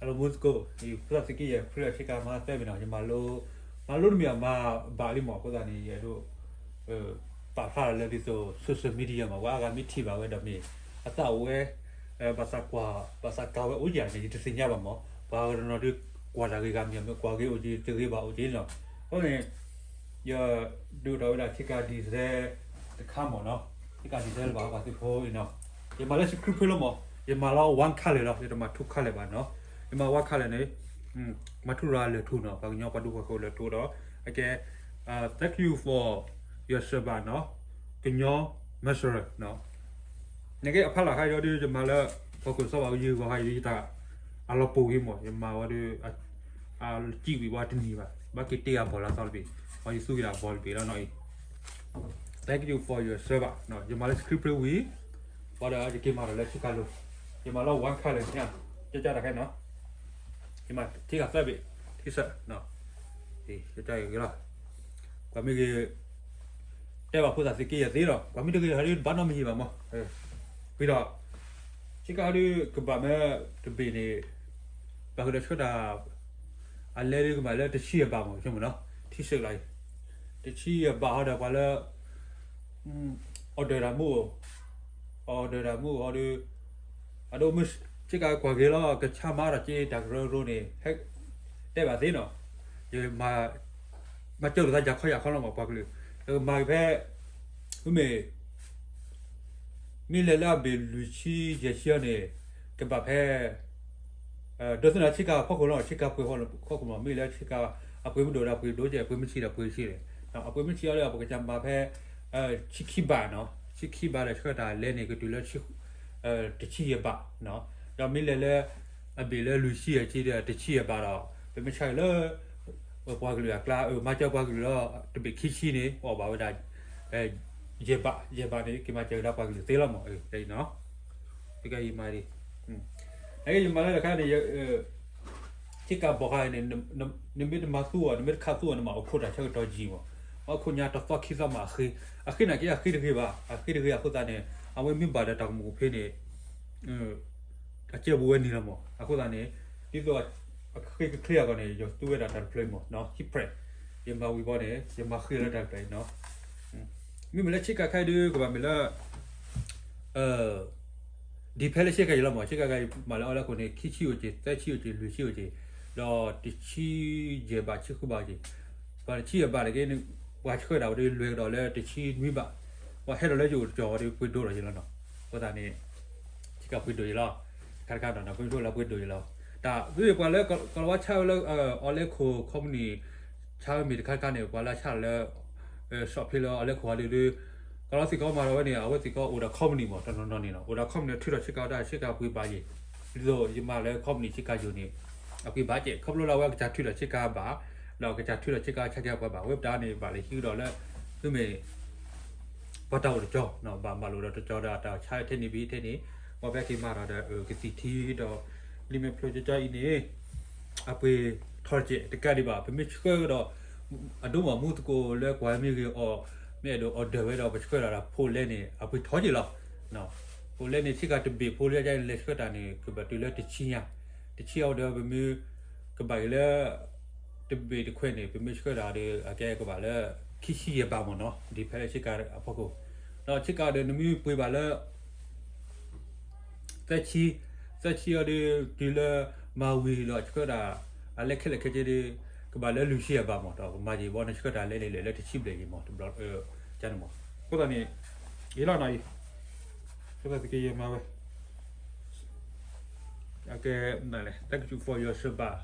Hello မူသကိး, ဖိသၣ်သုးက့ယဲၢ် ဖရံလီၤဆ့ကၤမၤသၢဘ့ၣ်နီၤ, ယမၤလိ, မၤလိတမ့ၢ်အမၤဘၣ်လံမး, အဃိသတးန့ၣ် ယအဲၣ်ဒိး ပာ်ဖျါလၢဒ်သိး social media မး, ပှၤအါဂၤမ့ၢ်ထံၣ်ဘၣ်ဝဲဒီးမ့ၢ် အသးအိၣ်ဝဲ ဘၣ်သးကွၢ် ဘၣ်သးကၤဝဲအိၣ်ကယၤန့ၣ် ယတသ့ၣ်ညါဘၣ်မး, ပှၤတနီၤဒုးကွၢ်တၢ်ဂ့ၤဂၤမ့ၢ် မ့ၢ်ကွၢ်ဂ့ၤအိၣ်က့ၤ တဂ့ၤဘၣ်အိၣ်က့ၤနီၤ, အဃိန့ၣ် ယဒုးအိၣ်ထီၣ်ဝဲဒၣ်ဆ့ကၤ design တခါမးနီၤ, ဆ့ကၤ design လၢဘၣ်ပှၤသုးဖိအံၤနီၤ, ယမၤလၢ script ဖဲလီၤမး, ယမၤလီၤ one color လီၤ, ယတမၤ two color ဘၣ်နီၤ, ယမၤ one color န့ၣ် မၤထူရၤလၢာ်ထူနီၤ, ပှၤကညီပှၤဒူပှၤယိၤလၢာ်ထူဒီး အကဲ thank you for your support နီၤ, ကညီ မၤစရၢ နီၤ, နကဲအဖီလာ်ခါဒီး ယမၤလၢ ဟီၣ်ခိၣ်စီၤဘၣ်အူယံၤဂီၤခါအံၤ ယတၢ်အလီၤပူၤဂ့ၤမး, ယမၤဝဲဒီး အစံၣ်ဝံၤဝဲတနံၤဘၣ်, ဘၣ်က့ၤတ့ၢ်အဘီၣ်လၢအသီတဘ့ၣ်, ပှၤယသူက့ၤဒၣ်အဘီၣ်တဘ့ၣ်လီၤနီၤအံၤ, thank you for your support နီၤ, ယမၤလၢ script ဝံၤ ဘၣ်ဒီးယက့ၤမၤထီၣ်လၢဆ့ကၤလိၤ, ယမၤလီၤ one color န့ၣ်, ကကတၢၢ်တခါနီၤ, ယမၤထံဂၤသၢဘ့ၣ်, ထံဆၢ, ကကတၢၢ်ဂ့ၤလီၤ, ပှၤမ့ၢ်ဂ့ၤ တဲဘၣ်ဖိသၣ်သုးက့ယဲၢ်သ့ဒီး ပှၤမ့ၢ်တဂ့ၤဟီဒုး ဘၣ်နီတမံၤဘၣ်မး, ဝံၤဒီး ဆ့ကၤဟီဒုး ကဘၣ်မ့ၢ်တဘ့ၣ်န့ၣ် ဘၣ်ဃုာ်ဒီးဆှၢတၢ် အလဲဒုးကဘၣ်လၢတဆံယဲၢ်ဘးမး ဆိကမိၣ်နီၤ, ထံဆၢကလါအံၤ, တဆံယဲၢ်ဘးဟီဒီးပှၤလၢ order တၢ်မူအိၣ်, order တၢ်မူအိၣ်ဟီဒုး အဒိမ့ၢ်ဆ့ကၤကွၢ်က့ၤလီၤ ကဆါမၤအါထီၣ်က့ၤတၢ်ကရၢကရိန့ၣ် ဟဲတဲဘၣ်သ့နီၤ, ယမၤ မၤစၢၤလိာ်သးယၤခီယၤခီလီၤမး ပှၤကလုာ်, ကမၤက့ၤဖဲ မ့မ့ၢ် မ့ၢ်လဲၤလၢအဘ့ၣ်လွံၢ်ဆံယဲၢ်ဆံအီၤန့ၣ် ကဘၣ်ဖဲ ဒိးသန့ၤဆ့ကၤဖီခိၣ်လီၤ, ဆ့ကၤပှ့ၤဖီခိၣ်မး, မ့ၢ်လၢဆ့ကၤ အပှ့ၤမ့ၢ်ဒိၣ်ဒီးပှ့ၤဒိၣ်ကဲ, အပှ့ၤမ့ၢ်ဆံးဒီးပှ့ၤဆံးန့ၣ်, အပှ့ၤမ့ၢ်ဆံးအီၤဒီး ပကစၢ်မၤဖဲ ဆံခံဘးနီၤ, ဆံခံဘးဒီးဆှၢတၢ်လဲန့ၣ် ကတုၤလၢ တဆံယဲၢ်ဘး, ဒီးမ့ၢ်လဲၤလၢ အဘ့ၣ်လၢလွံၢ်ဆံယဲၢ်ဆံဒီး တဆံယဲၢ်ဘးဒီး ပမ့ၢ်ဆါက့ၤလၢ ပှၤကလုာ်အကျါ မၤစၢၤပှၤကလုာ်လီၤ တဘ့ၣ်ခံဆံန့ၣ် အီၣ်ဘၣ်ဝဲဒၣ် ယဲၢ်ဘး, ယဲၢ်ဘးန့ၣ် က့ၤမၤစၢၤကဒါပှၤကလုာ်သ့လီၤမး, တဲအံၤနီၤ, တကဲယမၤဒ် နကဲယမၤလၢတခါန့ၣ် ဆ့ကၤဘီၣ်ခါန့ၣ် နမ့ၢ်တမၤသူအီၤ နမ့ၢ်တခးသူအီၤ နမၤအိၣ်ခိးတၢ်ဆၢကတီၢ်ယံာ်မး, မၤအိၣ်ခိးညါတသီခံသီမးအဃ့, အဃ့နာ်က့အဃ့တဂ့ၤဘၣ်, အဃ့တဂ့ၤအဃိသတးန့ၣ် အဝဲမ့ၢ်ဘၣ်ဒီးတၢ်ကမူးကဖ့န့ၣ် အကဲဘူးဝဲန့ၣ်လီၤမး, အဃိသတးန့ၣ် ဒ်သိးအဃ့ကချ့အဂီၢ်န့ၣ် ယသူဝဲဒၣ်တၢ်တဖျၢၣ်အံၤမး, heat press, ယမၤဝံၤဘီန့ၣ် ယမၤဃ့လၢတၢ်တဖျၢၣ်အံၤနီၤ, မ့မ့ၢ်လၢဆ့ကၤခဲအံၤဒုး ကဘၣ်မ့ၢ်လၢ depend လၢဆ့ကၤအံၤလီၤမး, ဆ့ကၤခဲအံၤ မၤလၢအီၣ်လၢခိၣ်န့ၣ် ခံဆံအိၣ်က့ၤ သၢဆံအိၣ်က့ၤ လွံၢ်ဆံအိၣ်က့ၤ, ဒီးတဆံယဲၢ်ဘး ဆံဃုဘးအိၣ်က့ၤ, ပှၤတဆံယဲၢ်ဘးတက့ၢ်န့ၣ် ပှၤဆှၢဒၣ်ဝဲဒၣ်လွဲၢ်ကဒီးလၢတဆံနွံဘး, ပှၤဟဲဒီးလၢယအိၣ်တကီၢ်ဝဲဒၣ်ပှ့ၤဒိၣ်ဒီးယလီၤနီၤ, အဃိသတးန့ၣ် ဆ့ကၤပှ့ၤဒိၣ်ယလီၤ, တခါတခါနီၤ ပမ့ၢ်ဆိလၢပှ့ၤဒိၣ်ယလီၤ, တၢ်မ့မ့ၢ်ပှၤလၢကီၢ်လီၤဝါဆါဝဲလၢ အီၣ်လဲခိၣ် company ဆါဝဲမ့ၢ်တခါတခါန့ၣ် ပှၤလၢဆါလၢ စီၣ်ဖ့လၢအီၣ်လဲခိၣ်အီၤဒုးဒုး ကီၢ်လီၤသ့ၣ်ကီးမၤဒီးဝဲန့ၣ် အဝဲသ့ၣ်ကီးအိၣ်ဒီး company မး တနီၤနီၤန့ၣ်နီၤ အိၣ်ဒီး company ထုးထီၣ်ဆ့ကၤဝဲဒၣ်ဆ့ကၤပှ့ၤဘၣ်ယဲၢ်, ဒ်သိးယမၤလၢ company ဆ့ကၤယိာ်န့ၣ် အပှ့ၤဘၣ်ကဲး ခီဖျိလၢအဝဲကစၢ်ထုးထီၣ်ဆ့ကၤဘၣ်, ဒီးကစၢ်ထုးထီၣ်ဆ့ကၤဆါက့ၤပှၤဘၣ် ဝဲပတၢ်န့ၣ် ဘၣ်လၢဟံးကဒီးလၢ သုမ့ၢ် ပှၤတၢ်အိၣ်တကၠီ ဘၣ်မၤလိာ်ဒီးတကၠီဒီးတၢ်ဆါထဲန့ၣ်ဘၣ်ထဲန့ၣ် ပှၤဖဲက့ၤမၤဒီးဒီး ကသံၣ်ထံဒီး လံာ်မဲာ်ဖျိကၠီကၠီအံၤန့ၣ် အပှ့ၤထီၣ်ကဲးတကးဒံးဘၣ် ပမ့ၢ်ဆှၢကဒီး အဒိမ့ၢ်မူသကိးလၢကွၢ်မ့ၢ်ဂ့ၤအီၤ မ့ၢ်အဲၣ်ဒိး order ဝဲဒီး ပဆှၢဒၣ်ဒီးဖိလဲန့ၣ် အပှ့ၤထီၣ်က့ၤလီၤ. ဖိလဲန့ၣ် ဆ့ကၤတဘ့ၣ်ဖိလဲန့ၣ် လဲၤဆှၢတၢ်န့ၣ် ကဘၣ်တုၤလၢတဆံညါ, တဆံအီၤဒီး ပမ့ၢ်ကဘၣ်က့ၤလၢ တဘ့ၣ်တခွဲးန့ၣ် ပမ့ၢ်ဆှၢဒၣ်ဒီး အကဲကဘၣ်လၢ ခံဆံယဲၢ်ဘးမ့ၢ်နီၤ ဒ်ဖဲလၢဆ့ကၤအဖီခိၣ်, ဒီးဆ့ကၤဒီးနမ့ၢ်ပှ့ၤဘၣ်လၢ သၢဆံ, သၢဆံအီၤဒီး တုၤလၢမၤဝံၤဒီးဆှၢဒၣ် အလဲခဲလၢာ်ခဲဆ့ဒီး ကဘၣ်လၢလွံၢ်ဆံယဲၢ်ဘးမ့ၢ် ဒီးပမၤက့ၤဘီန့ၣ်ဆှၢတၢ်လဲန့ၣ် လဲၤလၢတဆံဘျဲၣ်ယံၤမ့ၢ် တဘျီ ကန့ၣ်မ့ၢ် အဃိသတးန့ၣ် ယလီၤနီၤအံၤ ကသးသက့ယဲမၤဝဲ အကဲ thank you for your support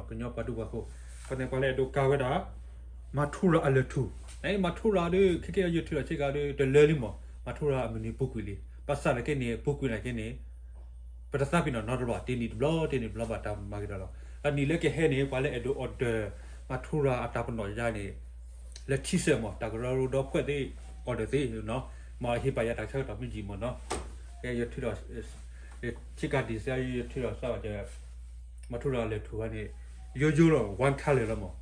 ကညီပှၤဒူပှၤဃိ ပှၤန့ၣ်ပှၤလၢအဲၣ်ဒိးကၤဝဲဒၣ် မၤထူရၤအလၢာ်ထူ, နမၤထူရၤဒီး ခဲကဲယထုးထီၣ်ဆ့ကၤဒီး တလၢလံမ့ၢ် မၤထူရၤအမုၢ်နံၤပူၤကွံာ်လံ, ဘၣ်ဆၣ်နာ်က့န့ၣ် ပူၤကွံာ်နာ်က့န့ၣ် ပတသးပ့ၤနီၣ်နီတဘျီ တနံၣ်တဘျီ တနံၣ်တဘျီဘၣ်တၢ်မၤက့ၤဒီးလီၤ. ဒီးနံၣ်လၢကဟဲန့ၣ် ပှၤလၢအဲၣ်ဒိး order မၤထူရၤအတၢ်ပနီၣ်ယါန့ၣ် လၢထံဆၢမ့ၢ် တၢ်ကရၢကရိဒီဖှဲၣ်သ့ၣ် order သ့နီၤ, မ့ၢ်ဟ့ၣ်ပာ်ယၤတၢ်ဆၢကတီၢ်မ့ၢ်ယံာ်မ့ၢ်နီၤ, ကဲယထုးဒီး ဆ့ကၤဒံးစဲယထုးဒီးစးဝဲ မၤထူရၤလၢာ်ထူဝဲန့ၣ် ယိယိလီၤ one color လီၤမ့ၢ်,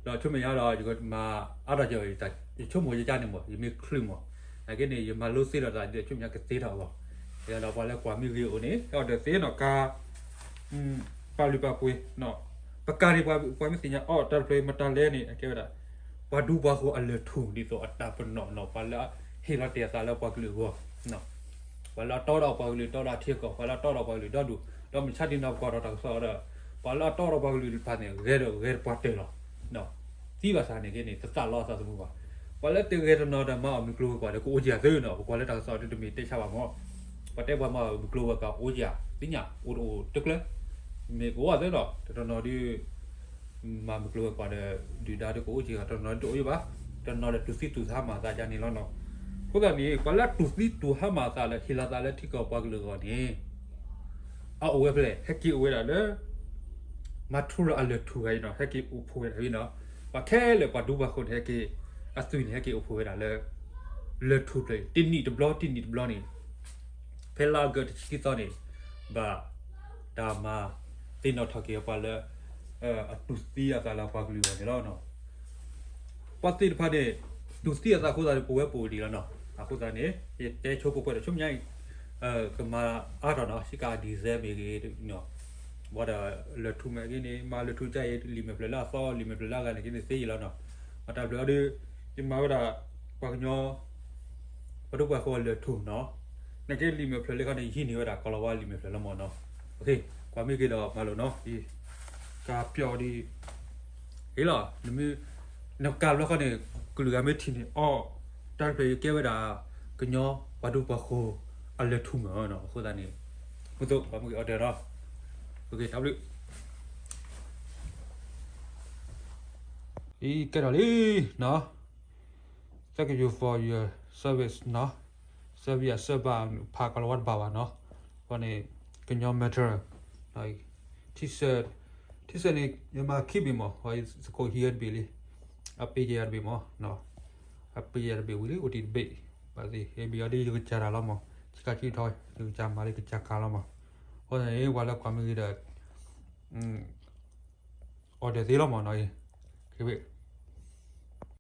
ဒီးဆိမဲာ်ညါဒီး ယကမၤအါထီၣ်က့ၤ ယဆိကမိၣ်ယကန့ၣ်မ့ၢ် ယမ့ၢ်ချုးမ့ၢ်, နာ်က့န့ၣ် ယမၤလိသ့ဒီးသးဒီး ဆိမဲာ်ညါကသ့ထီၣ်လီၤ. ဒီးပှၤလၢကွၢ်မ့ၢ်ဂ့ၤအိၣ်န့ၣ် order သ့နီၤ ကၤ ပာ်လုၢ်ပာ်ပှ့ၤ, ပကးန့ၣ်ပှၤမ့ၢ်သ့ၣ်ညါအီၣ်တၢ်တဖျၢၣ်အံၤမတၤလဲၣ်န့ၣ် အကဲဝဲဒၣ် ပှၤဒူပှၤဃိၤအလၢၢ်ထူၣ်ဒ်သိးအတၢ်ပနီၣ်နီၣ် ပှၤလၢဟ့ၣ်လီၤတဲာ်အသးလၢပှၤကလုာ်အဂီၢ်, ပှၤလၢအတီဒီးပှၤကလုာ်တီဒီးအထံအကီၢ် ပှၤလၢအတီဒီးပှၤကလုာ်ဒီဒူၣ် ဒီးမုၢ်ဆါတနံၤပကွၢ်ထီၣ်တၢ်ကစီၣ်ဒီး ပှၤလၢအတီဒီးပှၤကလုာ်တဖၣ်န့ၣ် ဂဲၤဒီးဂဲၤတပှၢ်တၢၢ်လီၤ. သံဘၣ်ဆၣ်န့ၣ်က့န့ၣ် တသးလီအသးသမူဘၣ်. ပှၤလၢတဂဲၤတနီၤဒီးမၤအီၣ်မုၢ်ကျိၤဝဲၤကွာ်ဒီးကအိၣ်က့ၤအသးနီၤ ပကွၢ်လၢတၢ်ကစီၣ်ဒ်တမ့ၢ်တဲဆါဘၣ်မး ပှၤတဲပှၤမၤအီၣ်မုၢ်ကျိၤဝဲၤကွာ်အိၣ်က့ၤဧါ သ့ၣ်ညါ အိၣ်တအိၣ်တကျၢၤ မ့ၢ်ကအိၣ်အသးနီၤ တနီၤနီၤဒ် မၤမုၢ်ကျိၤဝဲၤကွာ်ဒီး ဒုၣ်ဒါဒီးကအိၣ်က့ၤ တနီၤနီၤဒ်တအိၣ်ယိၣ်ဘၣ်, တနီၤနီၤဒီးတူၢ်သံတူၢ်ဟါမၢ်အသးဒ်န့ၣ်လီၤနီၤ. အဃိသတးန့ၣ် ပှၤလၢအတူၢ်သံတူၢ်ဟါမၢ်အသးလၢဟ့ၣ်လီၤသးလၢထံကီၢ်ပှၤကလုာ်အဂီၢ်န့ၣ် အအိၣ်ဝဲဖဲလဲၣ် ဟဲက့ၤအိၣ်ဝဲဒၣ်လၢ မၤထူရၤအလၢၢ်ထူၣ်ဂၤအံၤနီၤ ဟဲက့ၤအိၣ်ဖှိၣ်ဝဲဒၣ်ဝံၤနီၤ. ပှၤခဲလၢာ်ပှၤဒူပှၤဃိၤန့ၣ် ဟဲက့ၤ အသွံၣ်န့ၣ် ဟဲက့ၤအိၣ်ဖှိၣ်ဝဲဒၣ်လၢ လၢၢ်ထူၣ်ဖျၢၣ်အံၤ တနံၣ်တဘျီ တနံၣ်တဘျီန့ၣ် ဖဲလါအီကူးတဆံခံသီန့ၣ် ဘၣ်တၢ်မၤသ့ၣ်နီၣ်ထီၣ်က့ၤပှၤလၢ အတူၢ်သံအသးလၢပှၤကလုာ်အဂီၢ်န့ၣ်လီၤ. ပှၤသ့ၣ်တဖၣ်န့ၣ် တူၢ်သံအသးအဃိသတးန့ၣ် ပဝဲပအိၣ်ဒံးလီၤနီၤ. အဃိသတးန့ၣ် ယတဲဆိပှဲၤပှဲၤဒီး ဆူမဲာ်ညါအံၤ ကမၤအါထီၣ်နီၤ ဆ့ကၤ December မ့ၢ်ဂ့ၤ ဘၣ်ဒီးလၢၢ်ထူၣ်မ့ၢ်ဂ့ၤန့ၣ် မၤလၢၢ်ထူၣ်ကါအံၤ လံာ်မဲာ်ဖျၢၣ်လၢအသီ လံာ်မဲာ်ဖျၢၣ်လၢအဂၤန့ၣ်က့န့ၣ်သ့ယံာ်လီၤနီၤ. မၤတၢ်ဖျၢၣ်အီၤဒီး ယမၤဝဲဒၣ် ပှၤကညီ ပှၤဒူပှၤဃိၤအလၢၢ်ထူၣ်နီၤ. နာ်က့လံာ်မဲာ်ဖျၢၣ်လၢခီန့ၣ် ယဟံးန့ၢ်ဝဲဒၣ်ကီၤလၤဝါလံာ်မဲာ်ဖျၢၣ်လီၤမးနီၤ. ကွၢ်မ့ၢ်က့ၤဒီးမၤလိာ်နီၤ. ကးပျီဒ် ဟ့ၣ်လီၤ နမ့ၢ် နကးဘျီခီန့ၣ် ကလုာ်ဂၤမ့ၢ်ထံၣ်န့ၣ် အီၣ် တၢ်တဖျၢၣ်အံၤကဲဝဲဒၣ် ကညီပှၤဒူပှၤဃိၤအလၢၢ်ထူၣ်မးနီၤ. အဃိသတးန့ၣ် မုၢ်သိး ပှၤမ့ၢ်က့ၤအီၤတဲနီၤ. တၢ်ဘျုး အံၤကဲထီၣ်လံ Thank you for your service နီၤ. Service အစၢဘၣ်ဖးကီၤလၤဝါတဘၣ်ဘၣ်နီၤ. အဃိန့ၣ် ကညီ matter နီၤ. T-shirt, T-shirt န့ၣ် ယမၤခံဘ့ၣ်မး သကိးဟံးအတဘ့ၣ်လံ. အပ့ၤယဲၢ်တဘ့ၣ်မး အပ့ၤယဲၢ်တဘ့ၣ်ဝံၤလံ အိၣ်တ့ၢ်တဘ့ၣ် ဘၣ်သ့ၣ် ဟဲဘ့ၣ်အီၤဒ်ယကစၢ်တၢ်လီၤမး ဆံကၤဆံထီ ယကစၢ်မၤလၢယကစၢ်ကၤလီၤမး. အဃိန့ၣ် ပှၤလၢကွၢ်မ့ၢ်ဂ့ၤဒီး order သ့လီၤမးနီၤ. က့ဝဲ